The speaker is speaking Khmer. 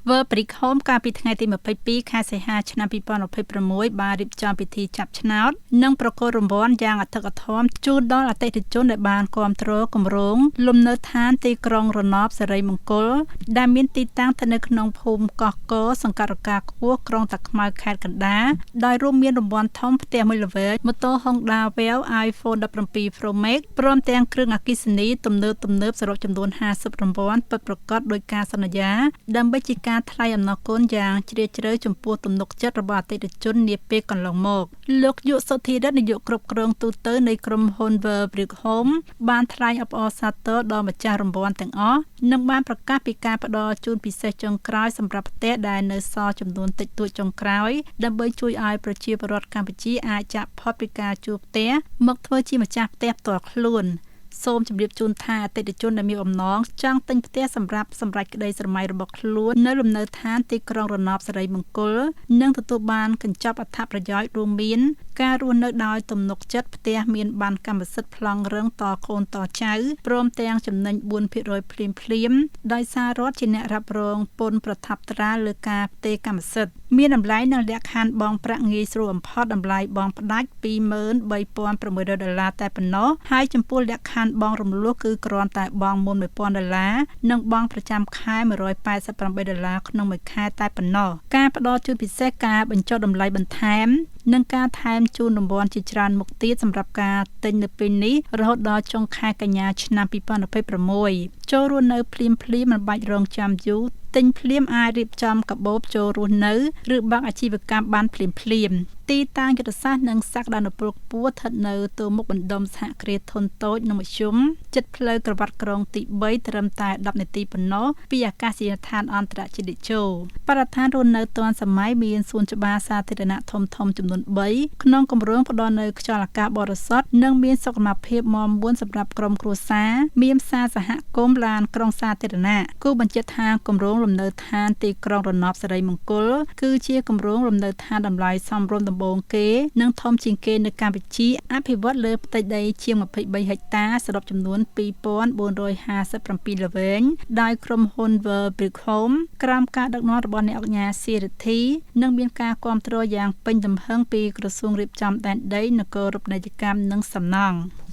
World Brick Home កាលពីថ្ងៃទី22ខែសីហាឆ្នាំ2026បានរៀបចំពិធីចាប់ឆ្នោតនិងប្រគល់រង្វាន់យ៉ាងអធិកអធមជូនដល់អតិថិជនដែលបានគាំទ្រគម្រោងលំនៅឋានទីក្រុងរណបសិរីមង្គលដែលមានទីតាំងស្ថិតនៅក្នុងភូមិកោះកសង្កាត់រកាខ្ពស់ក្រុងតាខ្មៅខេត្តកណ្ដាលដោយរួមមានរង្វាន់ធំផ្ទះមួយល្វែងម៉ូតូ Honda Wave iPhone 17 Pro Max ព្រមទាំងគ្រឿងអគ្គិសនីទំនើបទំនើបសរុបចំនួន50រង្វាន់ពិតប្រាកដដោយការសន្យាដើម្បីជាការថ្លែងអំណរគុណយ៉ាងជ្រាលជ្រៅចំពោះទំនុកចិត្តរបស់អតិថិជននាពេលកន្លងមកលោកយុសុធិរិទ្ធនាយកគ្រប់គ្រងទូទៅនៃក្រុមហ៊ុន World Brick Home បានថ្លែងអបអរសាទរដល់ម្ចាស់រង្វាន់ទាំងអស់និងបានប្រកាសពីការផ្ដល់ជូនពិសេសចុងក្រោយសម្រាប់ផ្ទះដែលនៅសល់ចំនួនតិចតួចចុងក្រោយដើម្បីជួយឲ្យប្រជាពលរដ្ឋកម្ពុជាអាចចាក់ផុតពីការជួលផ្ទះមកធ្វើជាម្ចាស់ផ្ទះផ្ទាល់ខ្លួនសូមជម្រាបជូនថាអតិថិជនដែលមានបំណងចង់ទិញផ្ទះសម្រាប់សម្រេចក្តីស្រមៃរបស់ខ្លួននៅលំនៅឋានទីក្រុងរណបសិរីមង្គលនឹងទទួលបានកញ្ចប់អត្ថប្រយោជន៍រួមមានការរស់នៅដោយទំនុកចិត្តផ្ទះមានបានកម្មសិទ្ធិប្លង់រឹងតកូនតចៅព្រមទាំងចំណេញ4%ភ្លាមភ្លាមដោយសាររដ្ឋជាអ្នករ៉ាប់រងពន្ធប្រថាប់ត្រាលើការផ្ទេរកម្មសិទ្ធិមានតម្លៃនិងលក្ខខណ្ឌបង់ប្រាក់ងាយស្រួលបំផុតតម្លៃបង់ផ្ដាច់23,600ដុល្លារតែប៉ុណ្ណោះហើយចំពោះលក្ខខណ្ឌបង់រំលោះគឺគ្រាន់តែបង់មុន1000ដុល្លារនិងបង់ប្រចាំខែ188ដុល្លារក្នុងមួយខែតែប៉ុណ្ណោះការផ្ដល់ជូនពិសេសការបញ្ចុះតម្លៃបន្ថែមនិងការថែមជូនរង្វាន់ជាច្រើនមុខទៀតសម្រាប់ការទិញនៅពេលនេះរហូតដល់ចុងខែកញ្ញាឆ្នាំ2026ចូលរស់នៅភ្លាមភ្លាមមិនបាច់រងចាំយូរទិញភ្លាមអាចរៀបចំកាបូបចូលរស់នៅឬបើកអាជីវកម្មបានភ្លាមភ្លាមទីតាំងយុទ្ធសាស្ត្រនិងសក្តានុពលខ្ពស់ស្ថិតនៅទល់មុខបណ្ដុំសហគ្រាសធុនតូចនិងមធ្យមជិតផ្លូវក្រវ៉ាត់ក្រុងទី3ត្រឹមតែ10នាទីប៉ុណ្ណោះពីអាកាសយានដ្ឋានអន្តរជាតិតេជោបរិស្ថានរស់នៅទាន់សម័យមានសួនច្បារសាធារណៈធំធំចំនួន3ក្នុងគម្រោងផ្ដល់នូវខ្យល់អាកាសបរិសុទ្ធនិងមានសុខុមាលភាពមាំមួនសម្រាប់ក្រុមគ្រួសារមានផ្សារសហគមន៍ឡានក្រុងសាធារណៈគូបញ្ជាក់ថាគម្រោងលំនៅឋានទីក្រុងរណបសិរីមង្គលគឺជាគម្រោងលំនៅឋានតម្លៃសមរម្យដំបូងគេនិងធំជាងគេនៅកម្ពុជាអភិវឌ្ឍលើផ្ទៃដីជាង23ហិកតាសរុបចំនួន2457ល្វែងដោយក្រុមហ៊ុន World Brick Home ក្រោមការដឹកនាំរបស់អ្នកឧកញ៉ាសៀរិទ្ធីនិងមានការគាំទ្រយ៉ាងពេញទំហឹងពីក្រសួងរៀបចំដែនដីនគររូបនីយកម្មនិងសំណង់។